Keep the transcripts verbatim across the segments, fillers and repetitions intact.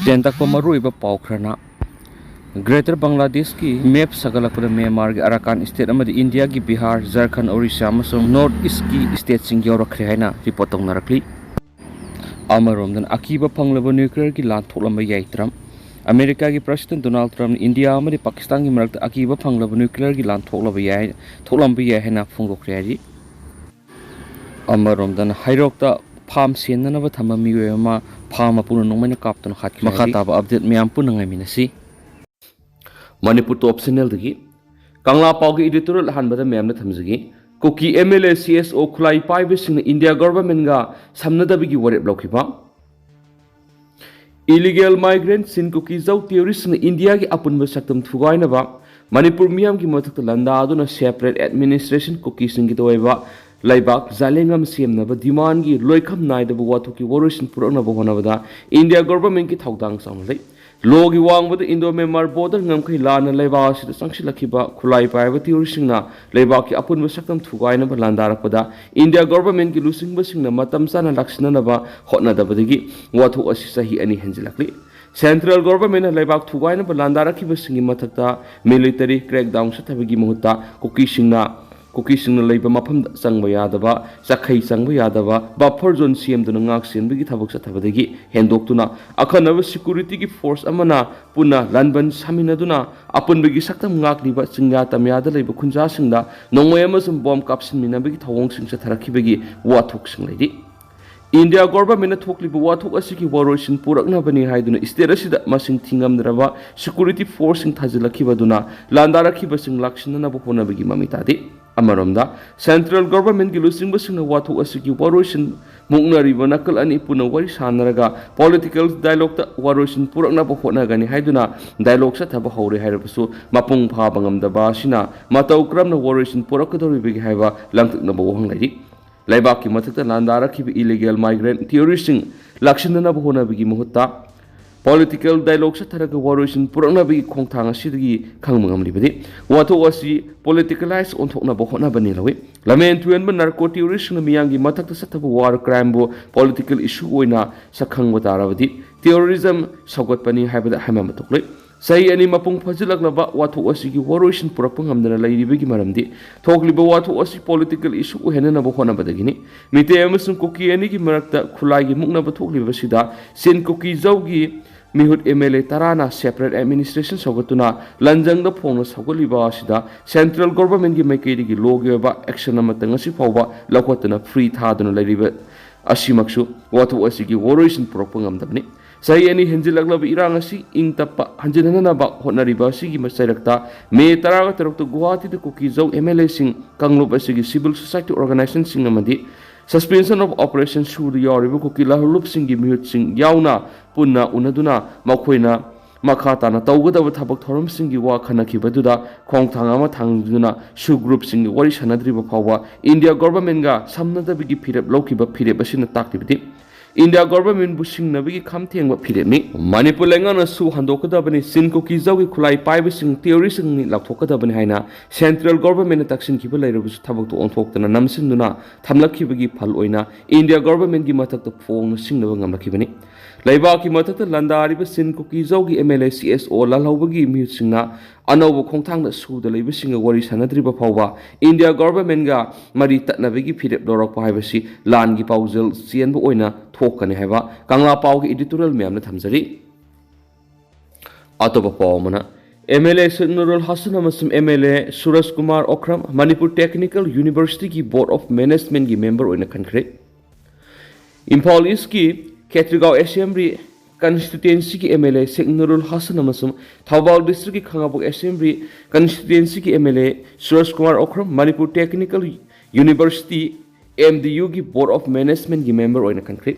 ꯇꯦꯟꯇꯛꯄ ꯃꯔꯨꯑꯣꯏꯕ ꯄꯥꯎ ꯈꯔꯅ, ꯒ꯭ꯔꯦꯇꯔ ꯕꯪꯒ꯭ꯂꯥꯗꯦꯁꯀꯤ ꯃꯦꯞ ꯁꯥꯒꯠꯂꯛꯄꯗ ꯃ꯭ꯌꯥꯟꯃꯥꯔꯒꯤ ꯑꯔꯥꯀꯥꯟ ꯁ꯭ꯇꯦꯠ ꯑꯃꯗꯤ ꯏꯟꯗꯤꯌꯥꯒꯤ ꯕꯤꯍꯥꯔ, ꯖꯔꯈꯟ, ꯑꯣꯔꯤꯁꯥ ꯑꯃꯁꯨꯡ ꯅꯣꯔꯠ ꯏꯁ꯭ꯠꯀꯤ ꯁ꯭ꯇꯦꯠꯁꯤꯡ ꯌꯥꯎꯔꯛꯈ꯭ꯔꯦ ꯍꯥꯏꯅ ꯔꯤꯄꯣꯔꯠ ꯇꯧꯅꯔꯛꯂꯤ꯫ ꯑꯃꯔꯣꯝꯗꯅ, ꯑꯀꯤꯕ ꯐꯪꯂꯕ ꯅ꯭ꯌꯨꯀ꯭ꯂꯤꯌꯔꯒꯤ ꯂꯥꯟ ꯊꯣꯛꯂꯝꯕ ꯌꯥꯏ꯫ ꯇ꯭ꯔꯝꯞ, ꯑꯃꯦꯔꯤꯀꯥꯒꯤ ꯄ꯭ꯔꯁꯤꯗꯦꯟꯠ ꯗꯣꯅꯥꯜꯗ ꯇ꯭ꯔꯝꯞꯅ ꯏꯟꯗꯤꯌꯥ ꯑꯃꯗꯤ ꯄꯥꯀꯤꯁꯇꯥꯟꯒꯤ ꯃꯔꯛꯇ ꯑꯀꯤꯕ ꯐꯪꯂꯕ ꯅ꯭ꯌꯨꯀ꯭ꯂꯤꯌꯔꯒꯤ ꯂꯥꯟ ꯊꯣꯛꯂꯕ ꯌꯥꯏ, ꯊꯣꯛꯂꯝꯕ ꯌꯥꯏ ꯍꯥꯏꯅ ꯐꯣꯡꯗꯣꯛꯈ꯭ꯔꯦ ꯍꯥꯏꯔꯤ꯫ ꯑꯃꯔꯣꯝꯗꯅ, ꯍꯩꯔꯣꯛꯇ ꯐꯥꯝ ꯁꯦꯟꯅꯅꯕ ꯊꯝꯕ ꯃꯤꯑꯣꯏ ꯑꯃ ꯐꯥꯝ ꯃꯄꯨꯅ ꯅꯣꯡꯃꯩꯅ ꯀꯥꯞꯇꯨꯅ ꯍꯥꯠꯈ꯭ꯔꯦ ꯃꯈꯥ ꯍꯥꯏꯔꯤ꯫ ꯇꯥꯕ ꯑꯞꯗꯦꯠ ꯃꯌꯥꯝ ꯄꯨꯟꯅ ꯉꯥꯏꯃꯤꯟꯅꯁꯤ꯫ ꯃꯅꯤꯄꯨꯔ ꯇꯣꯞ ꯆꯦꯅꯦꯜꯗꯒꯤ ꯀꯪꯂꯥ ꯄꯥꯎꯒꯤ ꯏꯗꯤꯇꯣꯔꯤꯌꯦꯜ ꯑꯍꯥꯟꯕꯗ ꯃꯌꯥꯝꯅ ꯊꯝꯖꯒꯦ꯫ ꯀꯨꯀꯤ M L A C S ꯑꯣ ꯈꯨꯠꯂꯥꯏ ꯄꯥꯏꯕꯁꯤꯡꯅ ꯏꯟꯗꯤꯌꯥ ꯒꯣꯚꯔꯟꯃꯦꯟꯠꯒ ꯁꯝꯅꯗꯕꯒꯤ ꯋꯥꯔꯦꯞ ꯂꯧꯈꯤꯕ꯫ ꯏꯂꯤꯒꯦꯜ ꯃꯥꯏꯒ꯭ꯔꯦꯟꯠꯁꯤꯡ ꯀꯨꯀꯤ ꯖꯧ ꯇꯦꯔꯣꯔꯤꯁ꯭ꯠꯁꯤꯡꯅ ꯏꯟꯗꯤꯌꯥꯒꯤ ꯑꯄꯨꯟꯕ ꯁꯛꯇꯝ ꯊꯨꯒꯥꯏꯅꯕ ꯃꯅꯤꯄꯨꯔ ꯃꯤꯌꯥꯝꯒꯤ ꯃꯊꯛꯇ ꯂꯥꯟꯗꯥꯗꯨꯅ ꯁꯦꯄꯔꯦꯠ ꯑꯦꯗꯃꯤꯅꯤꯁꯇ꯭ꯔꯦꯁꯟ ꯀꯨꯀꯤꯁꯤꯡꯒꯤ ꯑꯣꯏꯕ ꯂꯩꯕꯥꯛ ꯖꯥꯂꯦꯡ ꯑꯃ ꯁꯦꯝꯅꯕ ꯗꯤꯃꯥꯟꯒꯤ ꯂꯣꯏꯈꯝ ꯅꯥꯏꯗꯕ ꯋꯥꯊꯣꯛꯀꯤ ꯋꯥꯔꯣꯏꯁꯤꯟ ꯄꯨꯔꯛꯅꯕ ꯍꯣꯠꯅꯕꯗ ꯏꯟꯗꯤꯌꯥ ꯒꯣꯚꯔꯟꯃꯦꯟꯠꯀꯤ ꯊꯧꯗꯥꯡ ꯆꯥꯎꯅ ꯂꯩ꯫ ꯂꯣꯒꯤ ꯋꯥꯡꯃꯗ ꯏꯟꯗꯣ ꯃ꯭ꯌꯥꯟꯃꯥꯔ ꯕꯣꯔꯗꯔ ꯉꯝꯈꯩ ꯂꯥꯟꯅ ꯂꯩꯕꯥꯛ ꯑꯁꯤꯗ ꯆꯪꯁꯤꯜꯂꯛꯈꯤꯕ ꯈꯨꯠꯂꯥꯏ ꯄꯥꯏꯕ ꯇꯦꯔꯣꯔꯤꯁ꯭ꯠꯁꯤꯡꯅ ꯂꯩꯕꯥꯛꯀꯤ ꯑꯄꯨꯟꯕ ꯁꯛꯇꯝ ꯊꯨꯒꯥꯏꯅꯕ ꯂꯥꯟꯗꯥꯔꯛꯄꯗ ꯏꯟꯗꯤꯌꯥ ꯒꯣꯚꯔꯟꯃꯦꯟꯠꯀꯤ ꯂꯨꯆꯤꯡꯕꯁꯤꯡꯅ ꯃꯇꯝ ꯆꯥꯅ ꯂꯥꯛꯁꯤꯟꯅꯅꯕ ꯍꯣꯠꯅꯗꯕꯗꯒꯤ ꯋꯥꯊꯣꯛ ꯑꯁꯤ ꯆꯍꯤ ꯑꯅꯤ ꯍꯦꯟꯖꯤꯜꯂꯛꯂꯤ꯫ ꯁꯦꯟꯇ꯭ꯔꯦꯜ ꯒꯣꯚꯔꯟꯃꯦꯟꯠꯅ ꯂꯩꯕꯥꯛ ꯊꯨꯒꯥꯏꯅꯕ ꯂꯥꯟꯗꯥꯔꯛꯈꯤꯕꯁꯤꯡꯒꯤ ꯃꯊꯛꯇ ꯃꯤꯂꯤꯇꯔꯤ ꯀ꯭ꯔꯦꯛꯗꯥꯎꯟ ꯆꯠꯊꯕꯒꯤ ꯃꯍꯨꯠꯇ ꯀꯨꯀꯤꯁꯤꯡꯅ, ꯀꯨꯀꯤꯁꯤꯡꯅ ꯂꯩꯕ ꯃꯐꯝꯗ ꯆꯪꯕ ꯌꯥꯗꯕ, ꯆꯈꯩ ꯆꯪꯕ ꯌꯥꯗꯕ, ꯕꯐꯔ ꯖꯣꯟ ꯁꯦꯝꯗꯨꯅ ꯉꯥꯛ ꯁꯦꯟꯕꯒꯤ ꯊꯕꯛ ꯆꯠꯊꯕꯗꯒꯤ ꯍꯦꯟꯗꯣꯛꯇꯨꯅ ꯑꯈꯟꯅꯕ ꯁꯦꯀ꯭ꯌꯨꯔꯤꯇꯤꯒꯤ ꯐꯣꯔꯁ ꯑꯃꯅ ꯄꯨꯟꯅ ꯂꯥꯟꯕꯟ ꯁꯥꯃꯤꯟꯅꯗꯨꯅ ꯑꯄꯨꯟꯕꯒꯤ ꯁꯛꯇꯝ ꯉꯥꯛꯂꯤꯕ ꯆꯤꯡꯌꯥ ꯇꯝꯌꯥꯗ ꯂꯩꯕ ꯈꯨꯟꯖꯥꯁꯤꯡꯗ ꯅꯣꯡꯃꯩ ꯑꯃꯁꯨꯡ ꯕꯣꯝ ꯀꯥꯞꯁꯤꯟꯃꯤꯟꯅꯕꯒꯤ ꯊꯧꯑꯣꯡꯁꯤꯡ ꯆꯠꯊꯔꯛꯈꯤꯕꯒꯤ ꯋꯥꯊꯣꯛꯁꯤꯡ ꯂꯩꯔꯤ꯫ ꯏꯟꯗꯤꯌꯥ ꯒꯣꯚꯔꯟꯃꯦꯟꯠꯅ ꯊꯣꯛꯂꯤꯕ ꯋꯥꯊꯣꯛ ꯑꯁꯤꯒꯤ ꯋꯥꯔꯣꯏꯁꯤꯟ ꯄꯨꯔꯛꯅꯕꯅꯤ ꯍꯥꯏꯗꯨꯅ ꯁ꯭ꯇꯦꯠ ꯑꯁꯤꯗ ꯃꯁꯤꯡ ꯊꯤꯉꯝꯗ꯭ꯔꯕ ꯁꯦꯀ꯭ꯌꯨꯔꯤꯇꯤ ꯐꯣꯔꯁꯁꯤꯡ ꯊꯥꯖꯤꯜꯂꯛꯈꯤꯕꯗꯨꯅ ꯂꯥꯟꯗꯥꯔꯛꯈꯤꯕꯁꯤꯡ ꯂꯥꯛꯁꯤꯟꯅꯅꯕ ꯍꯣꯠꯅꯕꯒꯤ ꯃꯃꯤ ꯇꯥꯗꯦ꯫ ꯑꯃꯔꯣꯝꯗ, ꯁꯦꯟꯇ꯭ꯔꯦꯜ ꯒꯣꯚꯔꯟꯃꯦꯟꯠꯀꯤ ꯂꯨꯆꯤꯡꯕꯁꯤꯡꯅ ꯋꯥꯊꯣꯛ ꯑꯁꯤꯒꯤ ꯋꯥꯔꯣꯏꯁꯤꯟ ꯃꯨꯛꯅꯔꯤꯕ ꯅꯥꯀꯜ ꯑꯅꯤ ꯄꯨꯟꯅ ꯋꯥꯔꯤ ꯁꯥꯅꯔꯒ ꯄꯣꯂꯤꯇꯤꯀꯦꯜ ꯗꯥꯏꯂꯣꯒꯇ ꯋꯥꯔꯣꯏꯁꯤꯟ ꯄꯨꯔꯛꯅꯕ ꯍꯣꯠꯅꯒꯅꯤ ꯍꯥꯏꯗꯨꯅ ꯗꯥꯏꯂꯣꯒ ꯆꯠꯊꯕ ꯍꯧꯔꯦ ꯍꯥꯏꯔꯕꯁꯨ ꯃꯄꯨꯡ ꯐꯥꯕ ꯉꯝꯗꯕ ꯑꯁꯤꯅ ꯃꯇꯧ ꯀꯔꯝꯅ ꯋꯥꯔꯣꯏꯁꯤꯟ ꯄꯨꯔꯛꯀꯗꯧꯔꯤꯕꯒꯦ ꯍꯥꯏꯕ ꯂꯥꯡꯇꯛꯅꯕ ꯋꯥꯍꯪ ꯂꯩꯔꯤ꯫ ꯂꯩꯕꯥꯛꯀꯤ ꯃꯊꯛꯇ ꯂꯥꯟꯗꯥꯔꯛꯈꯤꯕ ꯏꯂꯤꯒꯦꯜ ꯃꯥꯏꯒ꯭ꯔꯦꯟꯠ ꯇꯦꯔꯣꯔꯤꯁ꯭ꯠꯁꯤꯡ ꯂꯥꯛꯁꯤꯟꯅꯅꯕ ꯍꯣꯠꯅꯕꯒꯤ ꯃꯍꯨꯠꯇ ꯄꯣꯂꯤꯇꯤꯀꯦꯜ ꯗꯥꯏꯂꯣꯒ ꯆꯠꯊꯔꯒ ꯋꯥꯔꯣꯏꯁꯤꯟ ꯄꯨꯔꯛꯅꯕꯒꯤ ꯈꯣꯡꯊꯥꯡ ꯑꯁꯤꯗꯒꯤ ꯈꯪꯕ ꯉꯝꯂꯤꯕꯗꯤ ꯋꯥꯊꯣꯛ ꯑꯁꯤ ꯄꯣꯂꯤꯇꯤꯀꯦꯂꯥꯏꯖ ꯑꯣꯟꯊꯣꯛꯅꯕ ꯍꯣꯠꯅꯕꯅꯤ ꯂꯧꯏ꯫ ꯂꯝꯍꯦꯟ ꯇꯨꯍꯦꯟꯕ ꯅꯥꯔꯀꯣ ꯇꯦꯔꯣꯔꯤꯁ꯭ꯠꯁꯤꯡꯅ ꯃꯤꯌꯥꯝꯒꯤ ꯃꯊꯛꯇ ꯆꯠꯊꯕ ꯋꯥꯔ ꯀ꯭ꯔꯥꯏꯝꯕꯨ ꯄꯣꯂꯤꯇꯤꯀꯦꯜ ꯏꯁꯨ ꯑꯣꯏꯅ ꯁꯛꯈꯪꯕ ꯇꯥꯔꯕꯗꯤ terrorism ꯁꯧꯒꯠꯄꯅꯤ ꯍꯥꯏꯕꯗ ꯍꯥꯏꯃꯟꯕ ꯊꯣꯛꯂꯣꯏ꯫ ꯆꯍꯤ ꯑꯅꯤ ꯃꯄꯨꯡ ꯐꯥꯖꯤꯜꯂꯛꯂꯕ ꯋꯥꯊꯣꯛ ꯑꯁꯤꯒꯤ ꯋꯥꯔꯣꯏꯁꯤꯟ ꯄꯨꯔꯛꯄ ꯉꯝꯗꯅ ꯂꯩꯔꯤꯕꯒꯤ ꯃꯔꯝꯗꯤ ꯊꯣꯛꯂꯤꯕ ꯋꯥꯊꯣꯛ ꯑꯁꯤ political issue ꯑꯣꯏꯍꯟꯅꯅꯕ ꯍꯣꯠꯅꯕꯗꯒꯤꯅꯤ꯫ ꯃꯤꯇꯩ ꯑꯃꯁꯨꯡ ꯀꯨꯀꯤ ꯑꯅꯤꯒꯤ ꯃꯔꯛꯇ ꯈꯨꯠꯂꯥꯏꯒꯤ ꯃꯨꯛꯅꯕ ꯊꯣꯛꯂꯤꯕꯁꯤꯗ ꯆꯤꯟ ꯀꯨꯀꯤ ꯖꯧꯒꯤ ꯃꯤꯍꯨꯠ M L A ꯇꯔꯥꯅ separate administration ꯁꯧꯒꯠꯇꯨꯅ ꯂꯟꯖꯪꯗ ꯐꯣꯡꯅ ꯁꯧꯒꯠꯂꯤꯕ ꯑꯁꯤꯗ central government ꯀꯤ ꯃꯥꯏꯀꯩꯗꯒꯤ law ꯒꯤ ꯑꯣꯏꯕ action ꯑꯃꯠꯇ ꯉꯁꯤ ꯐꯥꯎꯕ ꯂꯧꯈꯠꯇꯅ free ꯊꯥꯗꯨꯅ ꯂꯩꯔꯤꯕ ꯑꯁꯤꯃꯛꯁꯨ ꯋꯥꯊꯣꯛ ꯑꯁꯤꯒꯤ ꯋꯥꯔꯣꯏꯁꯤꯟ ꯄꯨꯔꯛꯄ ꯉꯝꯗꯕꯅꯤ꯫ ꯆꯍꯤ ꯑꯅꯤ ꯍꯦꯟꯖꯤꯜꯂꯛꯂꯕ ꯏꯔꯥꯡ ꯑꯁꯤ ꯏꯪ ꯇꯞꯄ ꯍꯟꯖꯤꯟꯍꯟꯅꯕ ꯍꯣꯠꯅꯔꯤꯕ ꯑꯁꯤꯒꯤ ꯆꯩꯔꯛꯇ May ꯇꯔꯥꯒ ꯇꯔꯨꯛꯇ ꯒꯨꯋꯥꯍꯥꯇꯤꯗ ꯀꯨꯀꯤ ꯖꯧ M L A ꯁꯤꯡ, ꯀꯥꯡꯂꯨꯞ ꯑꯁꯤꯒꯤ civil society organization ꯁꯤꯡ ꯑꯃꯗꯤ suspension of operation ꯁꯨꯗ ꯌꯥꯎꯔꯤꯕ ꯀꯨꯀꯤ ꯂꯥꯜꯍꯧꯂꯨꯞꯁꯤꯡꯒꯤ ꯃꯤꯍꯨꯠꯁꯤꯡ ꯌꯥꯎꯅ ꯄꯨꯟꯅ ꯎꯅꯗꯨꯅ ꯃꯈꯣꯏꯅ ꯃꯈꯥ ꯇꯥꯅ ꯇꯧꯒꯗꯕ ꯊꯕꯛ ꯊꯧꯔꯝꯁꯤꯡꯒꯤ ꯋꯥ ꯈꯟꯅꯈꯤꯕꯗꯨꯗ ꯈꯣꯡꯊꯥꯡ ꯑꯃ ꯊꯥꯡꯖꯤꯟꯗꯨꯅ ꯁꯨ group ꯁꯤꯡꯒ ꯋꯥꯔꯤ ꯁꯥꯟꯅꯗ꯭ꯔꯤꯕ ꯐꯥꯎꯕ India government ꯒ ꯁꯝꯅꯗꯕꯒꯤ ꯐꯤꯔꯦꯞ ꯂꯧꯈꯤꯕ ꯐꯤꯔꯦꯞ ꯑꯁꯤꯅ ꯇꯥꯛꯂꯤꯕꯗꯤ India government ꯕꯨ ꯁꯤꯡꯅꯕꯒꯤ ꯈꯝ ꯊꯦꯡꯕ ꯐꯤꯔꯦꯞꯅꯤ꯫ ꯃꯅꯤꯄꯨꯔ ꯂꯩꯉꯥꯛꯅꯁꯨ ꯍꯟꯗꯣꯛꯀꯗꯕꯅꯤ, ꯆꯤꯟ ꯀꯨꯀꯤ ꯖꯧꯒꯤ ꯈꯨꯠꯂꯥꯏ ꯄꯥꯏꯕꯁꯤꯡ terrorist ꯁꯤꯡꯅꯤ ꯂꯥꯎꯊꯣꯛꯀꯗꯕꯅꯤ ꯍꯥꯏꯅ central government ꯅ ꯇꯛꯁꯤꯟꯈꯤꯕ ꯂꯩꯔꯕꯁꯨ ꯊꯕꯛꯇꯨ ꯑꯣꯟꯊꯣꯛꯇꯅ ꯅꯝꯁꯤꯟꯗꯨꯅ ꯊꯝꯂꯛꯈꯤꯕꯒꯤ ꯐꯜ ꯑꯣꯏꯅ India government ꯀꯤ ꯃꯊꯛꯇ ꯐꯣꯡꯅ ꯁꯤꯡꯅꯕ ꯉꯝꯂꯛꯈꯤꯕꯅꯤ꯫ ꯂꯩꯕꯥꯛꯀꯤ ꯃꯊꯛꯇ ꯂꯥꯟꯗꯥꯔꯤꯕ ꯆꯤꯟ ꯀꯨꯀꯤ ꯖꯧꯒꯤ M L A C S O ꯂꯥꯜꯍꯧꯕꯒꯤ ꯃꯤꯍꯨꯠꯁꯤꯡꯅ ꯑꯅꯧꯕ ꯈꯣꯡꯊꯥꯡꯗ ꯁꯨꯗ ꯂꯩꯕꯁꯤꯡꯒ ꯋꯥꯔꯤ ꯁꯥꯟꯅꯗ꯭ꯔꯤꯕ ꯐꯥꯎꯕ India government ꯒ ꯃꯔꯤ ꯇꯠꯅꯕꯒꯤ ꯐꯤꯔꯦꯞ ꯂꯧꯔꯛꯄ ꯍꯥꯏꯕꯁꯤ ꯂꯥꯟꯒꯤ ꯄꯥꯎꯖꯦꯜ ꯆꯦꯟꯕ ꯑꯣꯏꯅ ꯊꯣꯛꯀꯅꯤ ꯍꯥꯏꯕ ꯀꯪꯂꯥ ꯄꯥꯎꯒꯤ editorial ꯃꯌꯥꯝꯅ ꯊꯝꯖꯔꯤ꯫ ꯑꯇꯣꯞꯄ ꯄꯥꯎ ꯑꯃꯅ, M L A ꯁꯦꯈ ꯅꯨꯔꯨꯜ ꯍꯁꯟ ꯑꯃꯁꯨꯡ M L A Suraj Kumar ꯑꯣꯈ꯭ꯔꯝ Manipur Technical University ꯒꯤ Board of Management ꯀꯤ member ꯑꯣꯏꯅ ꯈꯟꯈ꯭ꯔꯦ꯫ ꯏꯝꯐꯥꯜ East ꯀꯤ ꯈꯦꯇ꯭ꯔꯤꯒꯥꯎ Assembly Constituency ꯒꯤ M L A ꯁꯦꯈ ꯅꯨꯔꯨꯜ ꯍꯁꯟ ꯑꯃꯁꯨꯡ ꯊꯧꯕꯥꯜ District ꯀꯤ ꯈꯥꯉꯕꯣꯛ Assembly Constituency ꯒꯤ M L A Suraj Kumar ꯑꯣꯈ꯭ꯔꯝ Manipur Technical University, M D U ꯒꯤ Board of Management ꯒꯤ member ꯑꯣꯏꯅ ꯈꯟꯈ꯭ꯔꯦ꯫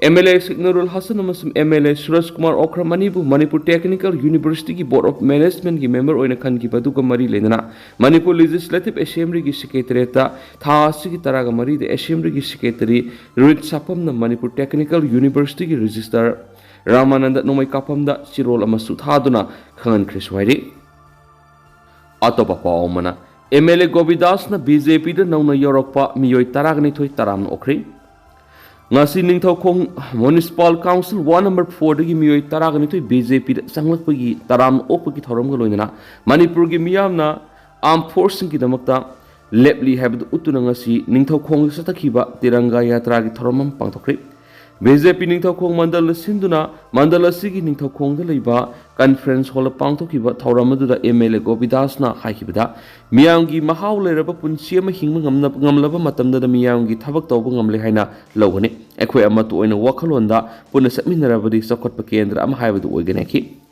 M L A ꯁꯦꯈ ꯅꯨꯔꯨꯜ ꯍꯁꯟ ꯑꯃꯁꯨꯡ M L A ꯁꯨꯔꯖ ꯀꯨꯃꯥꯔ ꯑꯣꯈ꯭ꯔꯝ ꯑꯅꯤꯕꯨ ꯃꯅꯤꯄꯨꯔ Technical University ꯒꯤ Board of Management ꯒꯤ member ꯑꯣꯏꯅ ꯈꯟꯈꯤꯕ ꯑꯗꯨꯒ ꯃꯔꯤ ꯂꯩꯅꯅ ꯃꯅꯤꯄꯨꯔ Legislative Assembly ꯒꯤ Secretariat ꯇ ꯊꯥ ꯑꯁꯤꯒꯤ ꯇꯔꯥꯒ ꯃꯔꯤꯗ Assembly ꯒꯤ Secretary ꯔꯨꯍꯤꯠ ꯁꯥꯄꯝꯅ ꯃꯅꯤꯄꯨꯔ Technical University ꯒꯤ Registrar ꯔꯥꯃꯥꯅꯟꯗ ꯅꯣꯡꯃꯩ ꯀꯥꯞꯐꯝꯗ ꯆꯦꯔꯣꯜ ꯑꯃꯁꯨ ꯊꯥꯗꯨꯅ ꯈꯪꯍꯟꯈ꯭ꯔꯦꯁꯨ ꯍꯥꯏꯔꯤ꯫ ꯑꯇꯣꯞꯄ ꯄꯥꯎ ꯑꯃꯅ, M L A ꯒꯣꯕꯤꯗꯥꯁꯅ B J P ꯗ ꯅꯧꯅ ꯌꯧꯔꯛꯄ ꯃꯤꯑꯣꯏ ꯇꯔꯥꯒ ꯅꯤꯊꯣꯏ ꯇꯔꯥꯝꯅ ꯑꯣꯛꯈ꯭ꯔꯦ꯫ ꯉꯁꯤ Ningthoukhong Municipal Council Ward number fourꯗꯒꯤ ꯃꯤꯑꯣꯏ ꯇꯔꯥꯒ ꯅꯤꯊꯣꯏ BJPꯗ ꯆꯪꯂꯛꯄꯒꯤ ꯇꯔꯥꯝꯅ ꯑꯣꯛꯄꯒꯤ ꯊꯧꯔꯝꯒ ꯂꯣꯏꯅꯅ ꯃꯅꯤꯄꯨꯔꯒꯤ ꯃꯤꯌꯥꯝꯅ Armed Forcesꯁꯤꯡꯒꯤꯗꯃꯛꯇ ꯂꯦꯞꯂꯤ ꯍꯥꯏꯕꯗꯨ ꯎꯠꯇꯨꯅ ꯉꯁꯤ ꯅꯤꯡꯊꯧꯈꯣꯡꯗ ꯆꯠꯊꯈꯤꯕ ꯇꯤꯔꯪꯒꯥ ꯌꯥꯇ꯭ꯔꯥꯒꯤ ꯊꯧꯔꯝ ꯑꯃ ꯄꯥꯡꯊꯣꯛꯈ꯭ꯔꯦ꯫ BJP ꯅꯤꯡꯊꯧꯈꯣꯡ ꯃꯟꯗꯜꯅ ꯁꯤꯟꯗꯨꯅ ꯃꯟꯗꯜ ꯑꯁꯤꯒꯤ ꯅꯤꯡꯊꯧꯈꯣꯡꯗ ꯂꯩꯕ Conference Hallꯗ ꯄꯥꯡꯊꯣꯛꯈꯤꯕ ꯊꯧꯔꯝ ꯑꯗꯨꯗ MLA ꯒꯣꯄꯤꯗꯥꯁꯅ ꯍꯥꯏꯈꯤꯕꯗ, ꯃꯤꯌꯥꯝꯒꯤ ꯃꯍꯥꯎ ꯂꯩꯔꯕ ꯄꯨꯟꯁꯤ ꯑꯃ ꯍꯤꯡꯕ ꯉꯝꯅ-, ꯉꯝꯂꯕ ꯃꯇꯝꯗꯗ ꯃꯤꯌꯥꯝꯒꯤ ꯊꯕꯛ ꯇꯧꯕ ꯉꯝꯂꯦ ꯍꯥꯏꯅ ꯂꯧꯒꯅꯤ꯫ ꯑꯩꯈꯣꯏ ꯑꯃꯠꯇ ꯑꯣꯏꯅ ꯋꯥꯈꯜꯂꯣꯟꯗ ꯄꯨꯟꯅ ꯆꯠꯃꯤꯟꯅꯔꯕꯗꯤ ꯆꯥꯎꯈꯠꯄ ꯀꯦꯟꯗ꯭ꯔ ꯑꯃ ꯍꯥꯏꯕꯗꯨ ꯑꯣꯏꯒꯅꯤ ꯍꯥꯏꯈꯤ꯫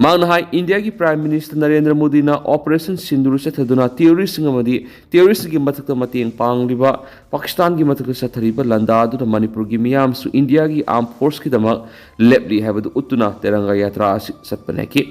ꯃꯍꯥꯛꯅ ꯍꯥꯏ, ꯏꯟꯗꯤꯌꯥꯒꯤ Prime Minister ꯅꯔꯦꯟꯗ꯭ꯔ ꯃꯣꯗꯤꯅ Operation ꯁꯤꯟꯗꯨꯔ ꯆꯠꯊꯗꯨꯅ terroristꯁꯤꯡ ꯑꯃꯗꯤ terroristꯁꯤꯡꯒꯤ ꯃꯊꯛꯇ ꯃꯇꯦꯡ ꯄꯥꯡꯂꯤꯕ ꯄꯥꯀꯤꯁꯇꯥꯟꯒꯤ ꯃꯊꯛꯇ ꯆꯠꯊꯔꯤꯕ ꯂꯥꯟꯗꯥ ꯑꯗꯨꯗ ꯃꯅꯤꯄꯨꯔꯒꯤ ꯃꯤꯌꯥꯝꯁꯨ ꯏꯟꯗꯤꯌꯥꯒꯤ Armed Forcesꯀꯤꯗꯃꯛ ꯂꯦꯞꯂꯤ ꯍꯥꯏꯕꯗꯨ ꯎꯠꯇꯨꯅ ꯇꯤꯔꯪꯒꯥ ꯌꯥꯇ꯭ꯔꯥ ꯑꯁꯤ ꯆꯠꯄꯅꯦ ꯍꯥꯏꯈꯤ꯫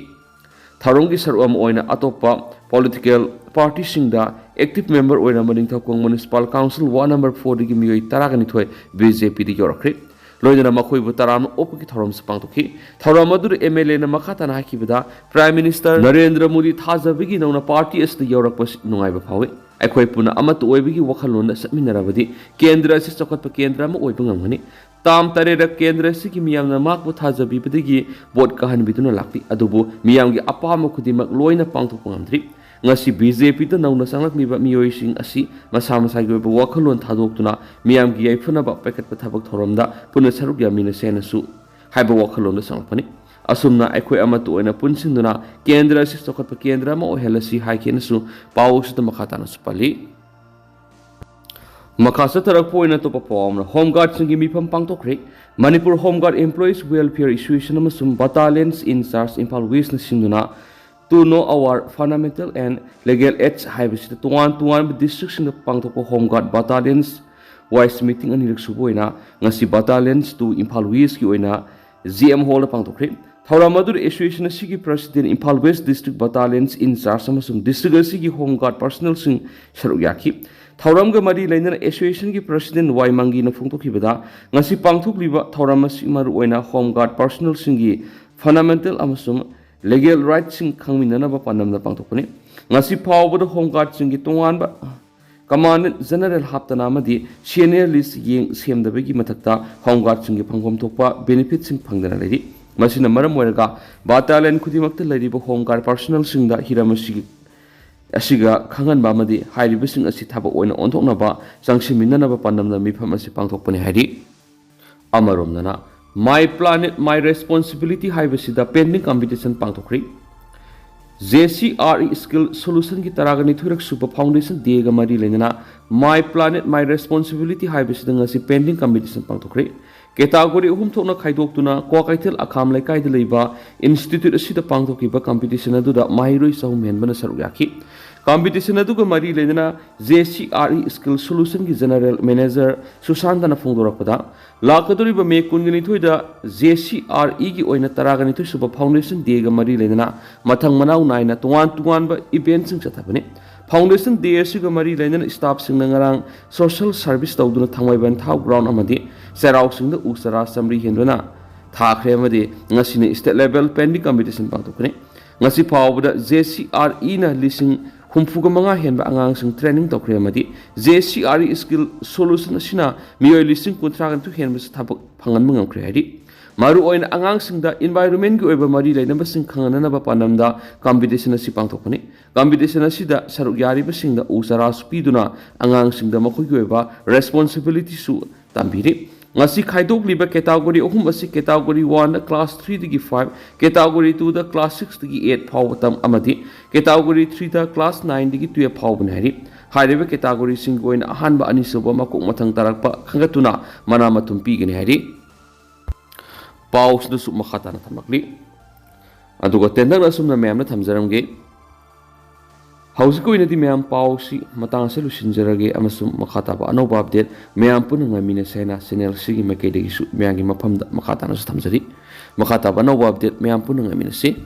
ꯊꯧꯔꯝꯒꯤ ꯁꯔꯨꯛ ꯑꯃ ꯑꯣꯏꯅ ꯑꯇꯣꯞꯄ political partyꯁꯤꯡꯗ active member ꯑꯣꯏꯔꯝꯕ Ningthoukhong Municipal Council Ward number fourꯗꯒꯤ ꯃꯤꯑꯣꯏ ꯇꯔꯥꯒ ꯅꯤꯊꯣꯏ BJPꯗ ꯌꯧꯔꯛꯈ꯭ꯔꯦ꯫ ꯂꯣꯏꯅꯅ ꯃꯈꯣꯏꯕꯨ ꯇꯔꯥꯝꯅ ꯑꯣꯛꯄꯒꯤ ꯊꯧꯔꯝꯁꯨ ꯄꯥꯡꯊꯣꯛꯈꯤ꯫ ꯊꯧꯔꯝ ꯑꯗꯨꯗ MLAꯅ ꯃꯈꯥ ꯇꯥꯅ ꯍꯥꯏꯈꯤꯕꯗ, Prime Minister ꯅꯔꯦꯟꯗ꯭ꯔ ꯃꯣꯗꯤ ꯊꯥꯖꯕꯒꯤ ꯅꯧꯅ party ꯑꯁꯤꯗ ꯌꯧꯔꯛꯄꯁꯤ ꯅꯨꯡꯉꯥꯏꯕ ꯐꯥꯎꯏ꯫ ꯑꯩꯈꯣꯏ ꯄꯨꯟꯅ ꯑꯃꯠꯇ ꯑꯣꯏꯕꯒꯤ ꯋꯥꯈꯜꯂꯣꯟꯗ ꯆꯠꯃꯤꯟꯅꯔꯕꯗꯤ ꯀꯦꯟꯗ꯭ꯔ ꯑꯁꯤ ꯆꯥꯎꯈꯠꯄ ꯀꯦꯟꯗ꯭ꯔ ꯑꯃ ꯑꯣꯏꯕ ꯉꯝꯒꯅꯤ꯫ ꯇꯥꯝ ꯇꯔꯦꯠꯔꯛ ꯀꯦꯟꯗ꯭ꯔ ꯑꯁꯤꯒꯤ ꯃꯤꯌꯥꯝꯅ ꯃꯍꯥꯛꯄꯨ ꯊꯥꯖꯕꯤꯕꯗꯒꯤ vote ꯀꯥꯍꯟꯕꯤꯗꯨꯅ ꯂꯥꯛꯂꯤ꯫ ꯑꯗꯨꯕꯨ ꯃꯤꯌꯥꯝꯒꯤ ꯑꯄꯥꯝꯕ ꯈꯨꯗꯤꯡꯃꯛ ꯂꯣꯏꯅ ꯄꯥꯡꯊꯣꯛꯄ ꯉꯝꯗ꯭ꯔꯤ꯫ ꯉꯁꯤ BJPꯗ ꯅꯧꯅ ꯆꯪꯂꯛꯂꯤꯕ ꯃꯤꯑꯣꯏꯁꯤꯡ ꯑꯁꯤ ꯃꯁꯥ ꯃꯁꯥꯒꯤ ꯑꯣꯏꯕ ꯋꯥꯈꯜꯂꯣꯟ ꯊꯥꯗꯣꯛꯇꯨꯅ ꯃꯤꯌꯥꯝꯒꯤ ꯌꯥꯏꯐꯅꯕ ꯄꯥꯏꯈꯠꯄ ꯊꯕꯛ ꯊꯧꯔꯝꯗ ꯄꯨꯟꯅ ꯁꯔꯨꯛ ꯌꯥꯃꯤꯟꯅꯁꯦ ꯍꯥꯏꯅꯁꯨ ꯍꯥꯏꯕ ꯋꯥꯈꯜꯂꯣꯟꯗ ꯆꯪꯂꯛꯄꯅꯤ꯫ ꯑꯁꯨꯝꯅ ꯑꯩꯈꯣꯏ ꯑꯃꯠꯇ ꯑꯣꯏꯅ ꯄꯨꯟꯁꯤꯟꯗꯨꯅ ꯀꯦꯟꯗ꯭ꯔ ꯑꯁꯤ ꯆꯥꯎꯈꯠꯄ ꯀꯦꯟꯗ꯭ꯔ ꯑꯃ ꯑꯣꯏꯍꯜꯂꯁꯤ ꯍꯥꯏꯈꯤ ꯍꯥꯏꯅꯁꯨ ꯄꯥꯎ ꯑꯁꯤꯗ ꯃꯈꯥ ꯇꯥꯅꯁꯨ ꯄꯜꯂꯤ꯫ ꯃꯈꯥ ꯆꯠꯊꯔꯛꯄ ꯑꯣꯏꯅ ꯑꯇꯣꯞꯄ ꯄꯥꯎ ꯑꯃꯅ, Home Guardꯁꯤꯡꯒꯤ ꯃꯤꯐꯝ ꯄꯥꯡꯊꯣꯛꯈ꯭ꯔꯦ꯫ Manipur Home Guard Employees Welfare Association ꯑꯃꯁꯨꯡ Battalion's in Charge Imphal Westꯅ ꯁꯤꯟꯗꯨꯅ To Know Our Fundamental and Legal Rights ꯍꯥꯏꯕꯁꯤꯗ ꯇꯣꯉꯥꯟ ꯇꯣꯉꯥꯟꯕ districtꯁꯤꯡꯗ ꯄꯥꯡꯊꯣꯛꯄ Home Guard Battalions wise meeting ꯑꯅꯤꯔꯛ ꯁꯨꯕ ꯑꯣꯏꯅ ꯉꯁꯤ Battalion's two Imphal Westꯀꯤ ꯑꯣꯏꯅ GM Hallꯗ ꯄꯥꯡꯊꯣꯛꯈ꯭ꯔꯦ꯫ ꯊꯧꯔꯝ ꯑꯗꯨꯗ association ꯑꯁꯤꯒꯤ president, Imphal West District Battalion's in Charge ꯑꯃꯁꯨꯡ district ꯑꯁꯤꯒꯤ Home Guard personnelꯁꯤꯡ ꯁꯔꯨꯛ ꯌꯥꯈꯤ꯫ ꯊꯧꯔꯝꯒ ꯃꯔꯤ ꯂꯩꯅꯅ associationꯒꯤ president ꯋꯥꯏ ꯃꯪꯒꯤꯅ ꯐꯣꯡꯗꯣꯛꯈꯤꯕꯗ, ꯉꯁꯤ ꯄꯥꯡꯊꯣꯛꯂꯤꯕ ꯊꯧꯔꯝ ꯑꯁꯤ ꯃꯔꯨꯑꯣꯏꯅ Home Guard personnelꯁꯤꯡꯒꯤ fundamental ꯑꯃꯁꯨꯡ legal rightꯁꯤꯡ ꯈꯪꯃꯤꯟꯅꯅꯕ ꯄꯥꯟꯗꯝꯗ ꯄꯥꯡꯊꯣꯛꯄꯅꯤ꯫ ꯉꯁꯤ ꯐꯥꯎꯕꯗ Home Guardꯁꯤꯡꯒꯤ ꯇꯣꯉꯥꯟꯕ ꯀꯃꯥꯟꯗꯦꯟ ꯖꯦꯅꯔꯦꯜ ꯍꯥꯞꯇꯅ ꯑꯃꯗꯤ ꯁꯦꯅꯤꯌꯔ ꯂꯤꯁ ꯌꯦꯡ ꯁꯦꯝꯗꯕꯒꯤ ꯃꯊꯛꯇ ꯍꯣꯝ ꯒꯥꯔꯗꯁꯤꯡꯒꯤ ꯐꯪꯐꯝ ꯊꯣꯛꯄ ꯕꯦꯅꯤꯐꯤꯠꯁꯤꯡ ꯐꯪꯗꯅ ꯂꯩꯔꯤ꯫ ꯃꯁꯤꯅ ꯃꯔꯝ ꯑꯣꯏꯔꯒ ꯕꯥꯇꯥꯂꯤꯌꯟ ꯈꯨꯗꯤꯡꯃꯛꯇ ꯂꯩꯔꯤꯕ ꯍꯣꯝ ꯒꯥꯔꯗ ꯄꯥꯔꯁꯣꯅꯦꯜꯁꯤꯡꯗ ꯍꯤꯔꯝ ꯑꯁꯤꯒꯤ ꯑꯁꯤꯒ ꯈꯪꯍꯟꯕ ꯑꯃꯗꯤ ꯍꯥꯏꯔꯤꯕꯁꯤꯡ ꯑꯁꯤ ꯊꯕꯛ ꯑꯣꯏꯅ ꯑꯣꯟꯊꯣꯛꯅꯕ ꯆꯪꯁꯤꯟꯃꯤꯟꯅꯅꯕ ꯄꯥꯟꯗꯝꯗ ꯃꯤꯐꯝ ꯑꯁꯤ ꯄꯥꯡꯊꯣꯛꯄꯅꯤ ꯍꯥꯏꯔꯤ꯫ ꯑꯃꯔꯣꯝꯗꯅ My Planet My Responsibility ꯍꯥꯏꯕꯁꯤꯗ ꯄꯦꯟꯗꯤꯡ ꯀꯝꯄꯤꯇꯤꯁꯟ ꯄꯥꯡꯊꯣꯛꯈ꯭ꯔꯤ꯫ J C R E skill ꯁꯣꯂꯨꯁꯟꯒꯤ ꯇꯔꯥꯒ ꯅꯤꯊꯣꯏꯔꯛ ꯁꯨꯕ ꯐꯥꯎꯟꯗꯦꯁꯟ ꯗꯦꯒ ꯃꯔꯤ ꯂꯩꯅꯅ My Planet My Responsibility ꯍꯥꯏꯕꯁꯤꯗ ꯉꯁꯤ ꯄꯦꯟꯗꯤꯡ ꯀꯝꯄꯤꯇꯤꯁꯟ ꯄꯥꯡꯊꯣꯛꯈ꯭ꯔꯤ꯫ ꯀꯦꯇꯥꯒꯣꯔꯤ ꯑꯍꯨꯝ ꯊꯣꯛꯅ ꯈꯥꯏꯗꯣꯛꯇꯨꯅ ꯀ꯭ꯋꯥꯀꯩꯊꯦꯜ ꯑꯈꯥꯝ ꯂꯩꯀꯥꯏꯗ ꯂꯩꯕ ꯏꯟꯁꯇꯤꯇ꯭ꯌꯨꯠ ꯑꯁꯤꯗ ꯄꯥꯡꯊꯣꯛꯈꯤꯕ ꯀꯝꯄꯤꯇꯤꯁꯟ ꯑꯗꯨꯗ ꯃꯍꯩꯔꯣꯏ ꯆꯍꯨꯝ ꯍꯦꯟꯕꯅ ꯁꯔꯨꯛ ꯌꯥꯈꯤ꯫ ꯀꯝꯄꯤꯇꯤꯁꯟ ꯑꯗꯨꯒ ꯃꯔꯤ ꯂꯩꯅꯅ J C R E skill ꯁꯣꯂꯨꯁꯟꯒꯤ ꯖꯦꯅꯔꯦꯜ ꯃꯦꯅꯦꯖꯔ ꯁꯨꯁꯥꯟꯇꯅ ꯐꯣꯡꯗꯣꯔꯛꯄꯗ, ꯂꯥꯛꯀꯗꯧꯔꯤꯕ ꯃꯦ ꯀꯨꯟꯒ ꯅꯤꯊꯣꯏꯗ ꯖꯦ ꯁꯤ ꯑꯥꯔ ꯏꯒꯤ ꯑꯣꯏꯅ ꯇꯔꯥꯒ ꯅꯤꯊꯣꯏ ꯁꯨꯕ ꯐꯥꯎꯟꯗꯦꯁꯟ ꯗꯦꯒ ꯃꯔꯤ ꯂꯩꯅꯅ ꯃꯊꯪ ꯃꯅꯥꯎ ꯅꯥꯏꯅ ꯇꯣꯉꯥꯟ ꯇꯣꯉꯥꯟꯕ ꯏꯚꯦꯟꯠꯁꯤꯡ ꯆꯠꯊꯕꯅꯤ꯫ ꯐꯥꯎꯟꯗꯦꯁꯟ ꯗꯦ ꯑꯁꯤꯒ ꯃꯔꯤ ꯂꯩꯅꯅ ꯁ꯭ꯇꯥꯐꯁꯤꯡꯅ ꯉꯔꯥꯡ ꯁꯣꯁꯤꯌꯦꯜ ꯁꯔꯚꯤꯁ ꯇꯧꯗꯨꯅ ꯊꯥꯡꯃꯩꯕꯟ ꯊꯥꯎ ꯒ꯭ꯔꯥꯎꯟ ꯑꯃꯗꯤ ꯆꯩꯔꯥꯎ ꯆꯤꯡꯗ ꯎ ꯆꯥꯔꯥ ꯆꯥꯃꯔꯤ ꯍꯦꯟꯗꯨꯅ ꯊꯥꯈ꯭ꯔꯦ ꯑꯃꯗꯤ ꯉꯁꯤꯅ ꯁ꯭ꯇꯦꯠ ꯂꯦꯚꯦꯜ ꯄꯦꯟꯗꯤꯡ ꯀꯝꯄꯤꯇꯤꯁꯟ ꯄꯥꯡꯊꯣꯛꯀꯅꯤ꯫ ꯉꯁꯤ ꯐꯥꯎꯕꯗ ꯖꯦ ꯁꯤ ꯑꯥꯔ ꯏꯅ ꯂꯤꯁꯤꯡ ꯍꯨꯝꯐꯨꯒ ꯃꯉꯥ ꯍꯦꯟꯕ ꯑꯉꯥꯡꯁꯤꯡ ꯇ꯭ꯔꯦꯅꯤꯡ ꯇꯧꯈ꯭ꯔꯦ ꯑꯃꯗꯤ J C R E skill solution ꯑꯁꯤꯅ ꯃꯤꯑꯣꯏ ꯂꯤꯁꯤꯡ ꯀꯨꯟꯊ꯭ꯔꯥꯒ ꯅꯤꯊꯣꯏ ꯍꯦꯟꯕꯁꯤ ꯊꯕꯛ ꯐꯪꯍꯟꯕ ꯉꯝꯈ꯭ꯔꯦ ꯍꯥꯏꯔꯤ꯫ ꯃꯔꯨꯑꯣꯏꯅ ꯑꯉꯥꯡꯁꯤꯡꯗ ꯏꯟꯚꯥꯏꯔꯣꯟꯃꯦꯟꯒꯤ ꯑꯣꯏꯕ ꯃꯔꯤ ꯂꯩꯅꯕꯁꯤꯡ ꯈꯪꯍꯟꯅꯅꯕ ꯄꯥꯟꯗꯝꯗ ꯀꯝꯄꯤꯇꯤꯁꯟ ꯑꯁꯤ ꯄꯥꯡꯊꯣꯛꯄꯅꯤ꯫ ꯀꯝꯄꯤꯇꯤꯁꯟ ꯑꯁꯤꯗ ꯁꯔꯨꯛ ꯌꯥꯔꯤꯕꯁꯤꯡꯗ ꯎ ꯆꯥꯔꯥꯁꯨ ꯄꯤꯗꯨꯅ ꯑꯉꯥꯡꯁꯤꯡꯗ ꯃꯈꯣꯏꯒꯤ ꯑꯣꯏꯕ ꯔꯦꯁꯄꯣꯟꯁꯤꯕꯤꯂꯤꯇꯤꯁꯨ ꯇꯝꯕꯤꯔꯤ꯫ ꯉꯁꯤ ꯈꯥꯏꯗꯣꯛꯂꯤꯕ ꯀꯦꯇꯥꯒꯣꯔꯤ ꯑꯍꯨꯝ ꯑꯁꯤ ꯀꯦꯇꯥꯒꯣꯔꯤ ꯋꯥꯟꯗ ꯀ꯭ꯂꯥꯁ ꯊ꯭ꯔꯤꯗꯒꯤ ꯐꯥꯏꯚ, ꯀꯦꯇꯥꯒꯣꯔꯤ ꯇꯨꯗ ꯀ꯭ꯂꯥꯁ ꯁꯤꯛꯁꯇꯒꯤ ꯑꯩꯠ ꯐꯥꯎꯕ ꯇꯝ ꯑꯃꯗꯤ ꯀꯦꯇꯥꯒꯣꯔꯤ ꯊ꯭ꯔꯤꯗ ꯀ꯭ꯂꯥꯁ ꯅꯥꯏꯟꯗꯒꯤ ꯇꯨꯌꯦꯜꯐ ꯐꯥꯎꯕꯅꯤ ꯍꯥꯏꯔꯤ꯫ ꯍꯥꯏꯔꯤꯕ ꯀꯦꯇꯥꯒꯣꯔꯤꯁꯤꯡꯒꯤ ꯑꯣꯏꯅ ꯑꯍꯥꯟꯕ, ꯑꯅꯤꯁꯨꯕ, ꯃꯀꯣꯛ ꯃꯊꯪ ꯇꯥꯔꯛꯄ ꯈꯟꯒꯠꯇꯨꯅ ꯃꯅꯥ ꯃꯊꯨꯝ ꯄꯤꯒꯅꯤ ꯍꯥꯏꯔꯤ꯫ ꯄꯥꯎꯁꯤꯗꯁꯨ ꯃꯈꯥ ꯇꯥꯅ ꯊꯝꯂꯛꯂꯤ꯫ ꯑꯗꯨꯒ ꯇꯦꯟꯇꯛꯅ ꯑꯁꯨꯝꯅ ꯃꯌꯥꯝꯅ ꯊꯝꯖꯔꯝꯒꯦ꯫ ꯍꯧꯖꯤꯛꯀꯤ ꯑꯣꯏꯅꯗꯤ ꯃꯌꯥꯝ ꯄꯥꯎꯁꯤ ꯃꯇꯥꯡ ꯑꯁꯤꯗ ꯂꯣꯏꯁꯤꯟꯖꯔꯒꯦ ꯑꯃꯁꯨꯡ ꯃꯈꯥ ꯇꯥꯕ ꯑꯅꯧꯕ ꯑꯞꯗꯦꯠ ꯃꯌꯥꯝ ꯄꯨꯟꯅ ꯉꯥꯏꯃꯤꯟꯅꯁꯦ ꯍꯥꯏꯅ ꯆꯦꯅꯦꯜ ꯑꯁꯤꯒꯤ ꯃꯥꯏꯀꯩꯗꯒꯤꯁꯨ ꯃꯌꯥꯝꯒꯤ ꯃꯐꯝꯗ ꯃꯈꯥ ꯇꯥꯅꯁꯨ ꯊꯝꯖꯔꯤ꯫ ꯃꯈꯥ ꯇꯥꯕ ꯑꯅꯧꯕ ꯑꯞꯗꯦꯠ ꯃꯌꯥꯝ ꯄꯨꯟꯅ ꯉꯥꯏꯃꯤꯟꯅꯁꯤ꯫